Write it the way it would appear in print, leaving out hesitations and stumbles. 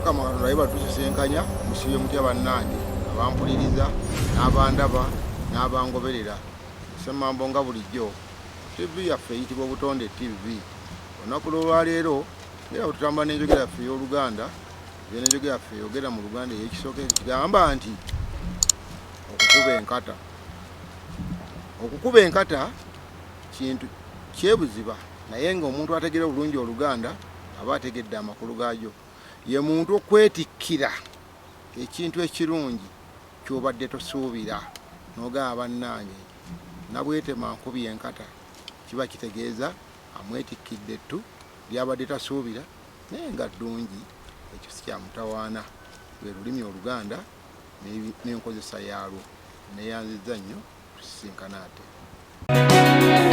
Mukama Katonda yebale tusisinkanya. Musibye mutya bannange abampuliriza n'abandaba n'abangoberera? Ssemambo nga bulijjo, TV yaffe eyitibwa Obutonde TV. Olunaku lw'olwaleero ngera bwe tutambula n'enjogera yaffe ey'Oluganda, n'enjogera yaffe eyogera mu Luganda ey'ekisooka ekigamba nti okukuba enkata. Okukuba enkata kintu kyebuziba, naye ng'omuntu ategeera obulungi Oluganda aba ategedde amakulu gaagyo. Ye muntu okwetikkira ekintu ekirungi ky'obadde tosuubira n'ogamba bannange nabwetema nkubye enkata, kiba kitegeeza amwetikkidde ettu ly'abadde tasuubira naye nga ddungi. Ekyo si kya mutawaana, lwe lulimi Oluganda n'enkozesa yaalwo. Nneeyanzizza nnyo, tusisinkane ate.